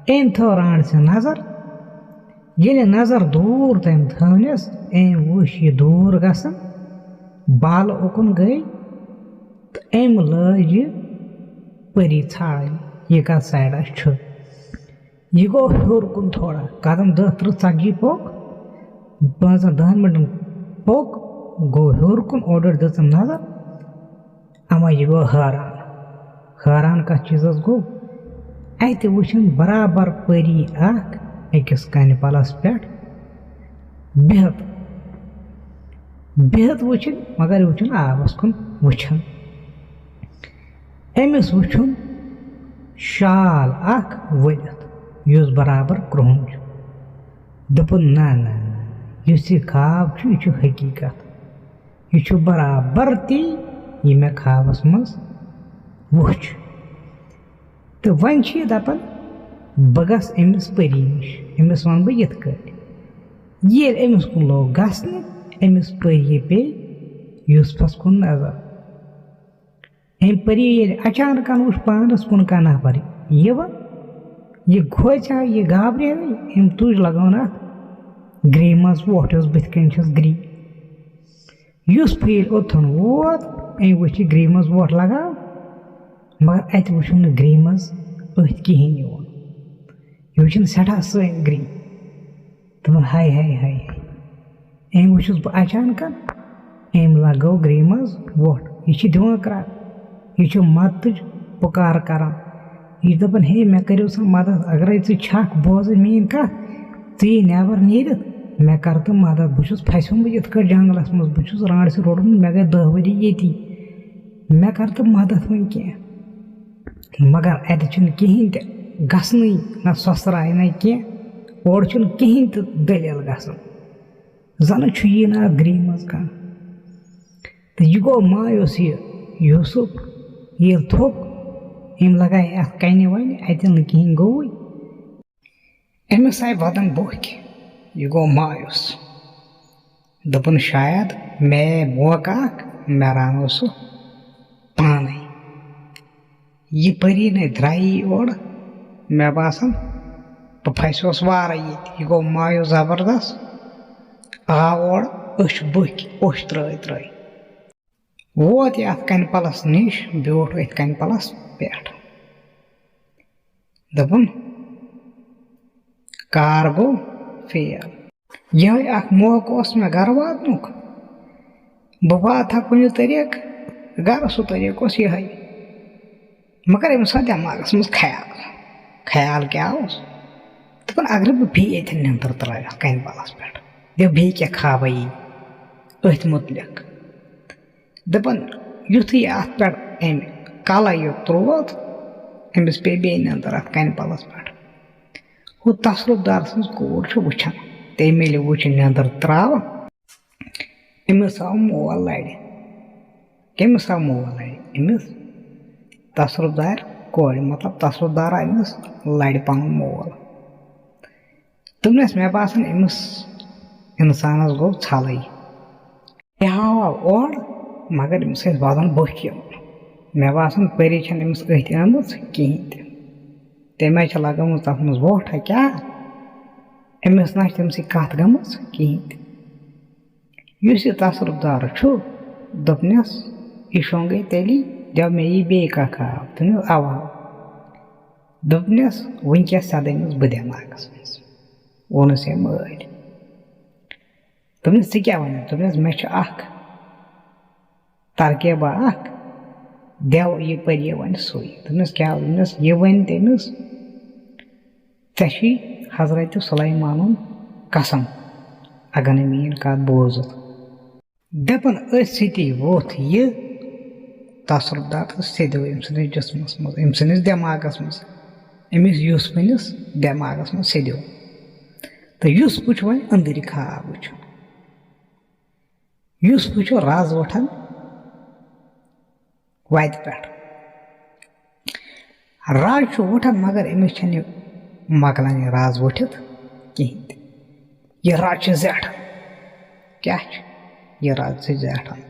أمۍ تھٲو رانٛٹَس نظر۔ ییٚلہِ نظر دوٗر تٔمۍ تھٲونَس، أمۍ وٕچھ یہِ دوٗر گژھان، بالہٕ اُکُن گٔے، تہٕ أمۍ لٲج یہِ پٔری ژھانٛڈٕنۍ، یہِ کَتھ سایڈَس چھُ۔ یہِ گوٚو ہیوٚر کُن تھوڑا، قدم دَہ، تٕرٛہ، ژَتجی پوٚک، پانٛژَن دَہَن مِنٹَن پوٚک، گوٚو ہیوٚر کُن، اورٕ یورٕ دِژٕن نظر۔ اما یہِ گوٚو حٲران۔ حٲران کَتھ چیٖزَس گوٚو؟ اَتہِ وٕچھِن برابر پٔری اَکھ أکِس کَنہِ پَلَس پٮ۪ٹھ بِہِتھ۔ بِہِتھ وٕچھِن، مگر یہِ وٕچھُن آبَس کُن وٕچھان۔ أمِس وٕچھُن شال اَکھ ؤلِتھ، یُس برابر کرٛہُن چھُ۔ دوٚپُن، نہ، نہ، نہ، یُس یہِ خاب چھُ، یہِ چھُ حقیٖقت۔ یہِ چھُ برابر تی، یہِ مےٚ خوابَس منٛز وُچھ۔ تہٕ وۄنۍ چھِ یہِ دَپان، بہٕ گژھٕ أمِس پٔری نِش، أمِس وَنہٕ بہٕ یِتھ کٲٹھۍ۔ ییٚلہِ أمِس کُن لوٚگ گژھنہِ، أمِس پٔری پیٚیہِ یوسفَس کُن نظر۔ أمۍ پٔری ییٚلہِ اچانکَن وُچھ پانَس کُن کانٛہہ نفر یِوان، یہِ کھوژیو، یہِ گابریو، أمۍ تُج لگٲوٕن اَتھ گرٛیہِ منٛز وۄٹھ، یۄس بٕتھِ کَنۍ چھَس گرٛی۔ یوسف ییٚلہِ اوٚتَن ووت، أمۍ وُچھ یہِ گرٛیہِ منٛز وۄٹھ لگاو، مگر اَتہِ وُچھُن نہٕ گرٛیہِ منٛز أتھۍ کِہیٖنۍ یِوان۔ یہِ وُچھُن سٮ۪ٹھاہ سٲنۍ گرٛی۔ دوٚپُن، ہاے، ہاے، ہاے، ہاے۔ أمۍ وُچھُس بہٕ اچانکَن، أمۍ لگٲو گرٛیہِ منٛز وۄٹھ۔ یہِ چھِ دِوان کرٛکھ، یہِ چھِ مدتٕچ پُکار کران۔ یہِ چھِ دَپان، ہے، مےٚ کٔرِو سا مدد، اگرے ژٕ چھَکھ بوزان میٛٲنۍ کَتھ، ژٕ یہِ نٮ۪بر نیٖرِتھ، مےٚ کر تہٕ مدد۔ بہٕ چھُس پھسیومُت یِتھ کٲٹھۍ جنگلَس منٛز، بہٕ چھُس رانٛڈ سۭتۍ روٚٹمُت، مےٚ گٔے دَہ ؤری ییٚتی، مےٚ کر تہٕ مدد وۄنۍ کینٛہہ۔ مگر اَتہِ چھُنہٕ کِہیٖنۍ تہِ گژھنٕے، نہ سۄسراے، نہ کینٛہہ۔ اورٕ چھُنہٕ کِہیٖنۍ تہِ دٔلیٖل گژھان۔ زَنہٕ چھُ یی نہٕ اَتھ گرٛیہِ منٛز کانٛہہ۔ تہٕ یہِ گوٚو مایوس یہِ یوسف، ییٚلہِ تھوٚک، أمۍ لگایہِ اَتھ کَنہِ وَنہِ، اَتہِ نہٕ کِہیٖنۍ گوٚوُے۔ أمِس آیہِ وَدَن بوٚکھِ، یہِ گوٚو مایوس۔ دوٚپُن، شاید مےٚ موقعہٕ اَکھ، مےٚ راونو سُہ پانَے۔ یہِ پٔری نے درٛایی اورٕ، مےٚ باسان، بہٕ پھسیوس وارَے ییٚتہِ۔ یہِ گوٚو مایوس زبردست، آو اورٕ أچھ بٕکھِ، اوٚش ترٛٲے ترٛٲے۔ ووت یہِ اَتھ کَنہِ پَلَس نِش، بیوٗٹھ أتھۍ کَنہِ پَلَس پٮ۪ٹھ۔ دوٚپُن، کار گوٚو فیل۔ یِہوٚے اَکھ موقعہٕ اوس مےٚ گَرٕ واتنُک۔ بہٕ واتہٕ ہا کُنہِ طریٖقہٕ گَرٕ، سُہ طریٖقہٕ اوس یِہوٚے۔ مگر أمِس آو دٮ۪ماغَس منٛز خیال۔ خیال کیٛاہ اوس؟ دوٚپُن، اگرے بہٕ بیٚیہِ ییٚتٮ۪ن نیٚنٛدٕر ترٛاوٕ یَتھ کَنہِ پَلَس پٮ۪ٹھ، دِیو بیٚیہِ کینٛہہ خوابہ یی أتھۍ مُتعلِق۔ دَپان، یُتھُے اَتھ پٮ۪ٹھ أمۍ کَلَے یوت ترٛوو، أمِس پیٚیہِ بیٚیہِ نیٚنٛدٕر اَتھ کَنہِ پَلَس پٮ۪ٹھ۔ ہُہ تصرُف دار سٕنٛز کوٗر چھِ وٕچھان، تٔمۍ ییٚلہِ وٕچھ نیٚنٛدٕر ترٛاوان، أمِس آو مول لَرِ۔ کٔمِس آو مول لَرِ؟ أمِس تصرُف دارِ کورِ، مطلب، تصرُف دار آو أمِس لَرِ پَنُن مول۔ دوٚپنَس، مےٚ باسان، أمِس اِنسانَس گوٚو ژھَلٕے۔ یہِ ہاو آو اورٕ، مگر أمِس ٲسۍ وَدَن بٔکھۍ یِوان۔ مےٚ باسان، پٔری چھَنہٕ أمِس أتھۍ آمٕژ کِہیٖنۍ تہِ۔ تٔمۍ آیہِ چھِ لَگٲمٕژ تَتھ منٛز وۄٹھ ہا کیٛاہ، أمِس نہ چھِ تٔمۍ سۭتۍ کَتھ گٔمٕژ کِہیٖنۍ تہِ۔ یُس یہِ تصرُف دار چھُ، دوٚپنَس، یہِ شۄنٛگے تیٚلی، دٮ۪و مےٚ یی بیٚیہِ کانٛہہ خواب۔ دوٚپنَس، اَوا۔ دوٚپنَس، وٕنکٮ۪س سیٚدٕ أمِس بہٕ دٮ۪ماغَس منٛز۔ ووٚنُس أمۍ ٲدۍ۔ دوٚپنَس، ژٕ کیٛاہ وَنَکھ؟ دوٚپنَس، مےٚ چھُ اَکھ ترکیبہ اَکھ، دٮ۪و یہِ پٔری وَنہِ سُے۔ دوٚپنَس، کیٛاہ؟ دوٚپنَس، یہِ وَنہِ تٔمِس، ژےٚ چھی حضرت سلیمانُن قسم، اگر نہٕ میٛٲنۍ کَتھ بوزُتھ۔ دَپان أتھۍ سۭتی ووٚتھ یہِ تصرُف دار تہٕ سیٚدیو أمۍ سٕنٛدِس جسمَس منٛز، أمۍ سٕنٛدِس دٮ۪ماغَس منٛز، أمِس یوسفٕنِس دٮ۪ماغَس منٛز سیٚدیو۔ تہٕ یوسفہٕ چھُ وۄنۍ أنٛدٕرۍ خواب وٕچھان۔ یوسفہٕ چھُ رَز وۄٹھان وَتہِ پٮ۪ٹھ۔ رَز چھُ وۄٹھان، مگر أمِس چھَنہٕ یہِ مۄکلان یہِ رَز وۄٹھِتھ کِہیٖنۍ تہِ۔ یہِ رَز چھِ زیٹھان۔ کیٛاہ چھِ؟ یہِ رَز چھِ زیٹھان۔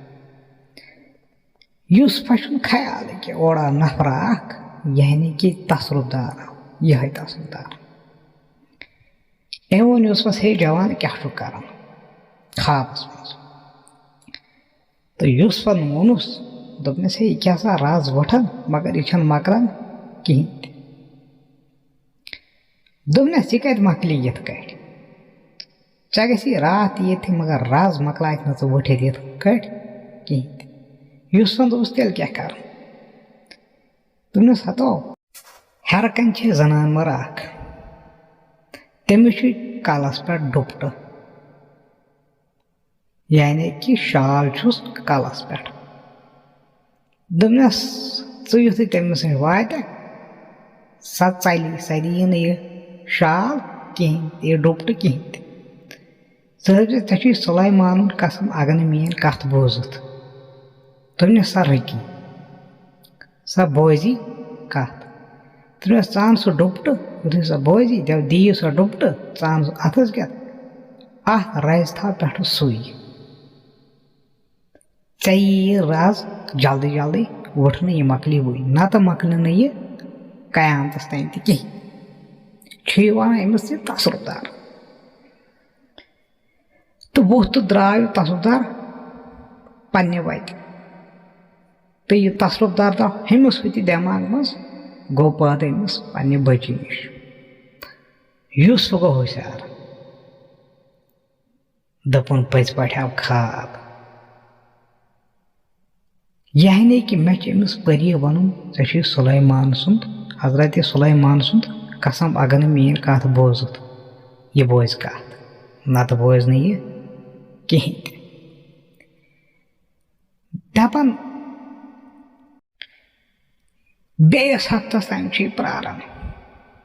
یوسفَس چھُنہٕ خیالٕے کہِ اورٕ آو نفرا اَکھ، یعنی کہِ تصرُف دار، یِہوٚے تصرُف دار۔ أمۍ ووٚن یوسفَس، ہے جوان، کیٛاہ چھُکھ کران خوابَس منٛز؟ تہٕ یوسفَن ووٚنُس، دوٚپنَس، ہے، یہِ کیٛاہ سا رَز وۄٹھان، مگر یہِ چھَنہٕ مۄکلان کِہیٖنۍ تہِ۔ دوٚپنَس، یہِ کَتہِ مۄکلہِ یِتھ کٲٹھۍ؟ ژےٚ گژھی راتھ تہِ ییٚتھی، مگر رَز مۄکلایَکھ نہٕ ژٕ وٕٹھِتھ یِتھ کٲٹھۍ کِہیٖنۍ تہِ۔ یوسفَن دوٚپُس، تیٚلہِ کیٛاہ کَرٕ؟ دوٚپنَس، ہَتو، ہیٚرٕ کَنہِ چھِ زَنان مٔر اَکھ، تٔمِس چھُ کَلَس پٮ۪ٹھ ڈُپٹہٕ، یعنی کہِ شال چھُس کَلَس پٮ۪ٹھ۔ دوٚپنَس، ژٕ یُتھُے تٔمِس نِش واتَکھ، سۄ ژَلی، سۄ دِیی نہٕ یہِ شال کِہیٖنۍ تہِ، یہِ ڈُپٹہٕ کِہیٖنۍ تہِ۔ ژٕ دٔپۍ زِ، ژےٚ چھُے سُلیمانُن قسم، اگر نہٕ میٛٲنۍ کَتھ بوٗزُتھ۔ دوٚپنَس، "سا رُکی، سا بوزی کَتھ۔" دوٚپنَس، "ژٕ اَن سُہ ڈُپٹہٕ، یُتھُے سۄ بوزی، دَپ دِیہِ سۄ ڈُپٹہٕ، ژٕ اَن سُہ اَتھَس کٮ۪تھ، اَتھ رَزِ تھاو پٮ۪ٹھٕ سُے۔ ژےٚ یی یہِ رَز جلدی جلدی وٕٹھنہٕ، یہِ مۄکلی وٕنۍ، نَتہٕ مۄکلہِ نہٕ یہِ قیامتَس تام تہِ کِہیٖنۍ۔" چھُ یہِ وَنان أمِس یہِ تصرُف دار۔ تہٕ ووٚتھ تہٕ درٛاو یہِ تصرُف دار پنٛنہِ وَتہِ۔ تہٕ یہِ تصرُف دار درٛاو ہُمِس ہُتہِ دٮ۪ماغ منٛز، گوٚو پٲدٕ أمِس پنٛنہِ بٔچی نِش۔ یوسف گوٚو ہوشیار، دوٚپُن، "پٔزۍ پٲٹھۍ آو خاب۔" یعنی کہِ مےٚ چھُ أمِس پٔری وَنُن، "ژےٚ چھُے سُلیمان سُنٛد، حضرت سُلیمان سُنٛد قسم، اگر نہٕ میٛٲنۍ کَتھ بوٗزُتھ، یہِ بوزِ کَتھ، نَتہٕ بوزِ نہٕ یہِ کِہیٖنۍ تہِ۔" دَپان، بیٚیِس ہفتَس تام چھُ یہِ پرٛاران،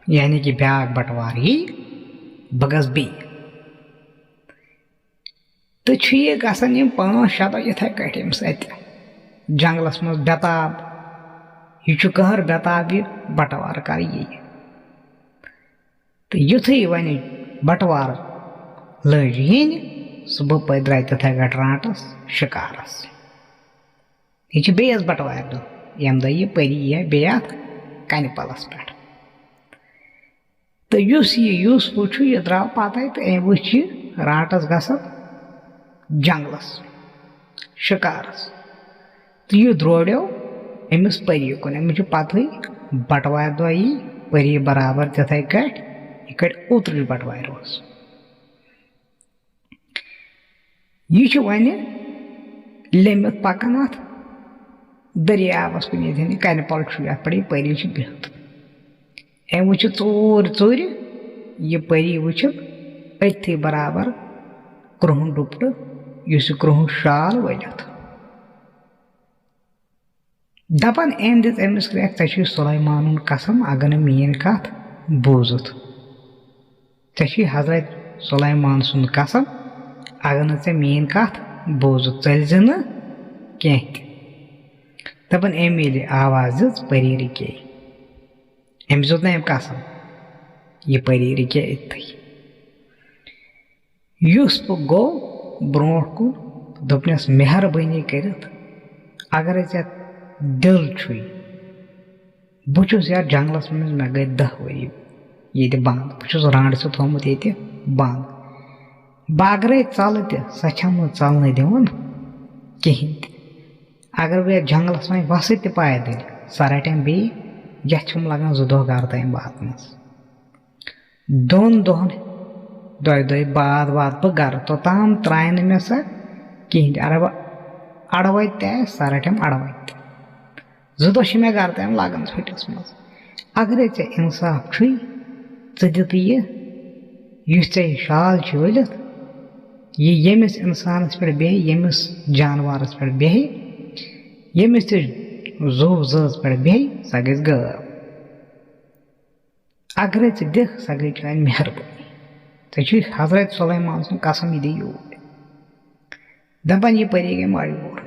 یعنی کہِ بیٛاکھ بَٹوار یی، بہٕ گژھٕ بیٚیہِ۔ تہٕ چھُ یہِ گژھان یِم پانٛژھ شےٚ دۄہ یِتھَے کٲٹھۍ أمِس اَتہِ جنٛگلَس منٛز بٮ۪تاب۔ یہِ چھُ قہر بٮ۪تاب، یہِ بَٹوار کَر یِیہِ۔ تہٕ یُتھُے وۄنۍ بَٹوار لٔج یِنہِ، صُبحہٕ پٔتۍ درٛاے تِتھَے کٲٹھۍ رانٛٹَس شِکارَس۔ یہِ چھِ بیٚیِس بَٹوارِ دۄہ، ییٚمہِ دۄہ یہِ پٔری یی بیٚیہِ اَتھ کَنہِ پَلَس پٮ۪ٹھ۔ تہٕ یُس یہِ یوسفو چھُ، یہِ درٛاو پَتَے تہٕ أمۍ وٕچھ یہِ رانٛٹَس گژھان جنٛگلَس، شِکارَس۔ تہٕ یہِ درٛوڈیو أمِس پٔری کُن۔ أمِس چھِ پَتہٕے، بَٹوارِ دۄہ یی پٔری برابر تِتھَے کٲٹھۍ، یہِ کٲٹھۍ اوترٕچ بَٹوارِ اوس۔ یہِ چھُ وۄنۍ لیٚمِتھ پَکان اَتھ دٔریاوَس کُن، ییٚتٮ۪ن یہِ کَنہِ پَل چھُ، یَتھ پٮ۪ٹھ یہِ پٔری چھِ بِہِتھ۔ أمۍ وٕچھِ ژوٗرِ ژوٗرِ یہِ پٔری وٕچھِتھ أتھی برابر کرٛہُن ڈُپٹہٕ، یُس یہِ کرٛہُن شال ؤلِتھ۔ دَپان، أمۍ دِژ أمِس کرٛٮ۪کھ، "ژےٚ چھُے سُلیمانُن قسم، اگر نہٕ میٛٲنۍ کَتھ بوٗزُتھ۔ ژےٚ چھُے حضرت سُلیمان سُنٛد قسم، اگر نہٕ ژےٚ میٛٲنۍ کَتھ بوٗزُتھ، ژٔلۍ زِ نہٕ کینٛہہ تہِ۔" دَپان، أمۍ ییٚلہِ آواز دِژ، پٔری رُکے۔ أمِس دیُت نہٕ أمۍ قسم، یہِ پٔری رُکے أتھی۔ یوسف گوٚو برونٛٹھ کُن، دوٚپنَس، "مہربٲنی کٔرِتھ، اگرے ژےٚ دِل چھُے، بہٕ چھُس یَتھ جنٛگلَس منٛز، مےٚ گٔے دَہ ؤری ییٚتہِ بنٛد، بہٕ چھُس رانٛڈٕ سۭتۍ تھوٚومُت ییٚتہِ بنٛد۔ بہٕ اگرے ژَلہٕ تہِ، سۄ چھَم نہٕ ژَلنہٕ دِوان کِہیٖنۍ تہِ۔ اگر بہٕ یَتھ جنٛگلَس وۄنۍ وَسہٕ تہِ پایدٔلۍ، سۄ رَٹٮ۪م بیٚیہِ، یَتھ چھُم لَگان زٕ دۄہ گَرٕ تام واتنَس۔" دۄن دۄہَن، دۄیہِ دۄہہِ بعد واتہٕ بہٕ گَرٕ، توٚتام ترٛایہِ نہٕ مےٚ سۄ کِہیٖنۍ تہِ۔ اَرَے بہٕ اَڑٕ وَتہِ تہِ آسہِ، سۄ رَٹٮ۪م اَڑٕ وَتہِ تہِ۔ زٕ دۄہ چھِ مےٚ گَرٕ تام لَگان ژھُٹِس منٛز۔ اَگرَے ژےٚ اِنصاف چھُے، ژٕ دِ تہٕ یہِ، یُس ژےٚ یہِ شال چھُے ؤلِتھ، یہِ ییٚمِس اِنسانَس پٮ۪ٹھ بیٚہہِ، ییٚمِس جانوَرَس پٮ۪ٹھ بیٚہہِ، ییٚمِس تہِ زُو زٲژ پٮ۪ٹھ بیٚہہِ، سۄ گژھِ غٲب۔ اگرے ژٕ دِکھ، سۄ گٔے چٲنۍ مہربٲنی۔ ژےٚ چھُے حضرت سلیمان سُنٛد قسم، یہِ دِ یوٗرۍ۔ دَپان، یہِ پٔری گٔے مجبوٗر۔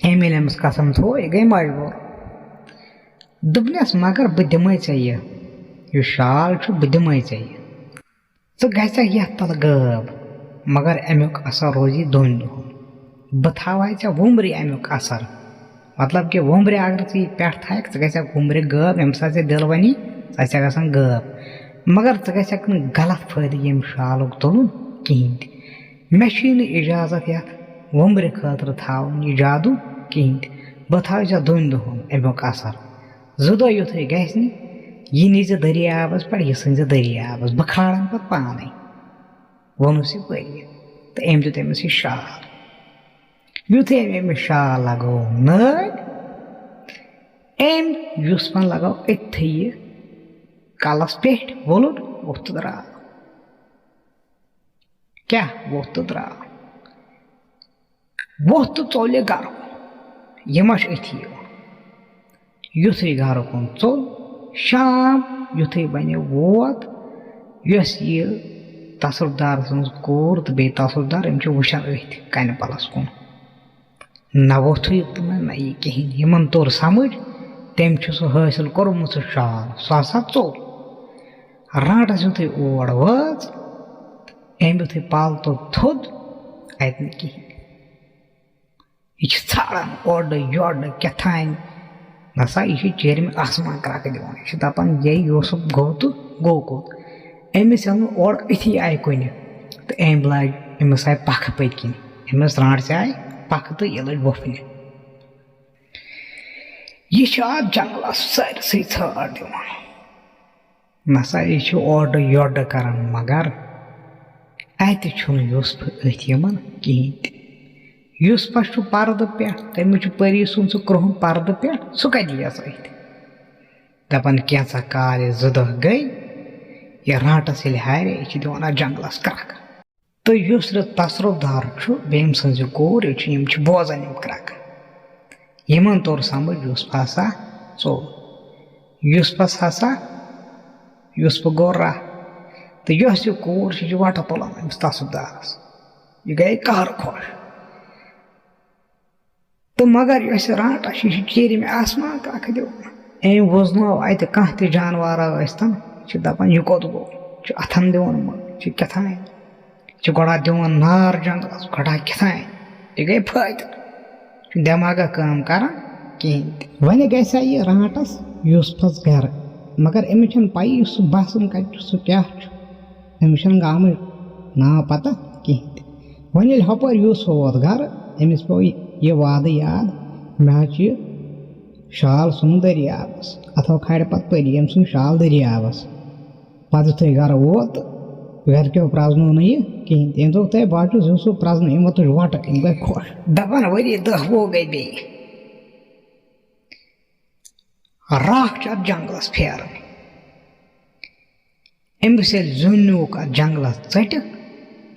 أمۍ ییٚلہِ أمِس قسم تھوٚو، یہِ گٔے مجبوٗر۔ دوٚپنَس، "مگر بہٕ دِمَے ژےٚ یہِ، یُس شال چھُ، بہٕ دِمَے ژےٚ یہِ۔ ژٕ گژھکھ یَتھ تَل غٲب، مگر اَمیُک اثر روزی دۄن دۄہَن۔ بہٕ تھاوَے ژےٚ وُمبرِ اَمیُک اثر۔" مطلب کہِ وُمبرِ اگر ژٕ یہِ پٮ۪ٹھ تھایَکھ، ژٕ گژھکھ وُمبرِ غٲب، ییٚمہِ ساتہٕ ژےٚ دِل وَنی، ژٕ گژھکھ گژھان غٲب۔ مگر ژٕ گژھکھ نہٕ غلط فٲیدٕ ییٚمہِ شالُک تُلُن کِہیٖنۍ تہِ۔ مےٚ چھُے نہٕ اِجازت یَتھ وُمبرِ خٲطرٕ تھاوُن یہِ جادوٗ کِہیٖنۍ تہِ۔ بہٕ تھاوٕ ژےٚ دۄن دۄہَن اَمیُک اثر۔ زٕ دۄہ یُتھُے گژھِ نہٕ، یہِ نیٖزِ دٔریاوَس پٮ۪ٹھ، یہِ ژھٕنزِ دٔریاوَس، بہٕ کھالَن پَتہٕ پانَے۔ ووٚنُس یہِ پٔری تہٕ أمۍ دیُت أمِس یہِ شال۔ یُتھُے أمۍ أمِس شال لگوو نٲلۍ، أمۍ یوسفن لگوو أتھٕے یہِ کلس پیٚٹھۍ وولُن، ووٚتھ تہٕ درٛاو۔ کیٛاہ ووٚتھ تہٕ درٛاو؟ ووٚتھ تہٕ ژوٚل یہِ گرٕ کُن۔ یہِ ما چھُ أتھی یِوان؟ یُتھُے گرٕ کُن ژوٚل، شام یُتھُے وۄنۍ ووت، یۄس یہِ تصرف دار سٕنٛز کوٗر تہٕ بیٚیہِ تصرف دار، یِم چھِ وٕچھان أتھۍ کنہِ پلس کُن۔ نہ ووٚتھُے تہٕ نہ نہ یہِ کِہیٖنۍ۔ یِمن توٚر سمجھ، تٔمۍ چھُ سُہ حٲصِل کوٚرمُت سُہ شال، سُہ ہسا ژوٚل۔ رانٛٹس یُتھُے اور وٲژ، أمۍ یُتھُے پل توٚگ تھوٚد، اَتہِ نہٕ کِہیٖنۍ۔ یہِ چھِ ژھانٛڈان اورٕ یورٕ کیٛاہ تام۔ نسا، یہِ چھِ چیرمہِ آسمان کرٛکہٕ دِوان۔ یہِ چھِ دَپان، "یے یوسف گوٚو تہٕ گوٚو کوٚت؟" أمِس ییٚلہِ نہٕ اورٕ أتھی آیہِ کُنہِ، تہٕ أمۍ لاج، أمِس آیہِ پکھٕ پٔتۍ کِنۍ۔ أمِس رانٛٹسہِ آیہِ پکھٕ تہٕ یہِ لٔج وۄپھنہِ۔ یہِ چھِ اَتھ جنٛگلَس سٲرسٕے ژھانٛڈ دِوان۔ نسا، یہِ چھُ اورٕ یورٕ کران، مگر اَتہِ چھُنہٕ یوسفہٕ أتھۍ یِمن کِہیٖنۍ تہِ۔ یوسفس چھُ پردٕ پٮ۪ٹھ، تٔمِس چھُ پٔری سُنٛد سُہ کرٛہُن پردٕ پٮ۪ٹھ، سُہ کَتہِ یِیَس أتھۍ؟ دَپان، کینٛژھا کالہِ زٕ دۄہ گٔے، یہِ رانٛٹس ییٚلہِ ہارِ، یہِ چھِ دِوان اَتھ جنٛگلس کرٛکھ۔ تہٕ یُس رٕژ تصرُف دار چھُ، بیٚیہِ أمۍ سٕنٛز یہِ کوٗر، یہِ چھِ، یِم چھِ بوزان یِم کرٛکہٕ۔ یِمن توٚر سمجھ، یوسف ہسا ژوٚل۔ یوسفس ہسا، یوسف گوٚو راہ۔ تہٕ یۄس یہِ کوٗر چھِ، یہِ چھِ وۄٹہٕ تُلان أمِس تصرُف دارس۔ یہِ گٔیے قہر خۄش۔ تہٕ مگر یۄس یہِ رانٛٹس چھِ، یہِ چھِ چیرمہِ آسمان کرٛکہٕ دِوان۔ أمۍ وُزنٲو اَتہِ کانٛہہ تہِ جانوارا ٲسۍتن، یہِ چھِ دَپان، یہِ کوٚت گوٚو؟ یہِ چھُ اَتھن دِوان مٔلۍ، یہِ چھُ کیٛاہ تام۔ یہِ چھُ گۄڈٕ اَتھ دِوان نار جنٛگلس، گۄڈٕ کیٛاہ تام۔ یہِ گٔے فٲیدٕ۔ یہِ چھُنہٕ دٮ۪ماغا کٲم کران کِہیٖنۍ تہِ۔ وۄنۍ گژھِ ہا یہِ رانٛٹس یوسفس گرٕ، مگر أمِس چھَنہٕ پَیی سُہ بَسُن کَتہِ چھُ، سُہ کیٛاہ چھُ۔ أمِس چھَنہٕ گامٕچ ناو پَتہ کِہیٖنۍ تہِ۔ وۄنۍ ییٚلہِ ہۄپٲرۍ یوسف ووت گرٕ، أمِس پیوٚو یہِ وعدٕ یاد، مےٚ حظ چھُ یہِ شال ژھُنُن دٔریاوَس، اَتھو کھالہِ پَتہٕ پٔری أمۍ سُنٛد شال دٔریاوَس۔ پَتہٕ یُتھُے گرٕ ووت، گرِکیو پرٛزنوو نہٕ یہِ کِہیٖنۍ تہِ۔ أمۍ دوٚپ، "تۄہہِ بہٕ حظ چھُس یوسف پرٛزنہٕ"، أمۍ ووٚتُج وۄٹہٕ، أمۍ گٔے خۄش۔ دَپان، ؤری دَہ وُہ گٔے بیٚیہِ۔ راکھ چھِ اَتھ جنٛگلَس پھیران۔ أمِس ییٚلہِ زیُن نیوٗکھ اَتھ جنٛگلَس ژٔٹِتھ،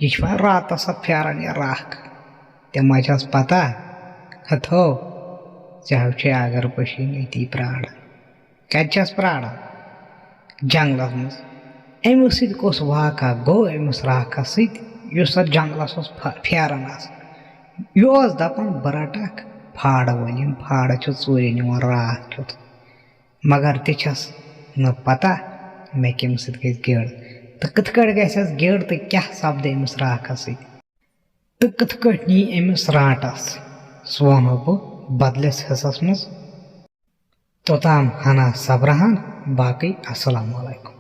یہِ چھِ وۄنۍ راتَس اَتھ پھیران یہِ راکھ۔ تٔمۍ ما چھَس پَتہ، ہَتھو، ژےٚ حظ چھے اگر پٔشیٖن أتی پرٛاران۔ کَتہِ چھَس پرٛاران؟ جنٛگلَس منٛز۔ أمِس سۭتۍ کُس واقعہ گوٚو أمِس راکھَس سۭتۍ، یُس اَتھ جنٛگلَس اوس پھَ-، پھیران آسان؟ یہِ اوس دَپان، "بہٕ رَٹَکھ پھاڑٕ وٲلۍ، یِم پھاڑٕ چھِ ژوٗرِ نِوان راکھ کیُتھ۔" مگر تہِ چھَس نہٕ پَتہ مےٚ کٔمِس سۭتۍ گژھِ گِڑ، تہٕ کِتھ کٲٹھۍ گژھٮ۪س گِڑ تہٕ کیٛاہ سَپدِ أمِس راکھَس سۭتۍ، تہٕ کِتھ کٲٹھۍ نی أمِس رانٛٹَس، سُہ وَنہو بہٕ بدلِس حِصَس منٛز۔ توٚتام ہنا صبرٕ ہن، باقٕے السلام علیکم۔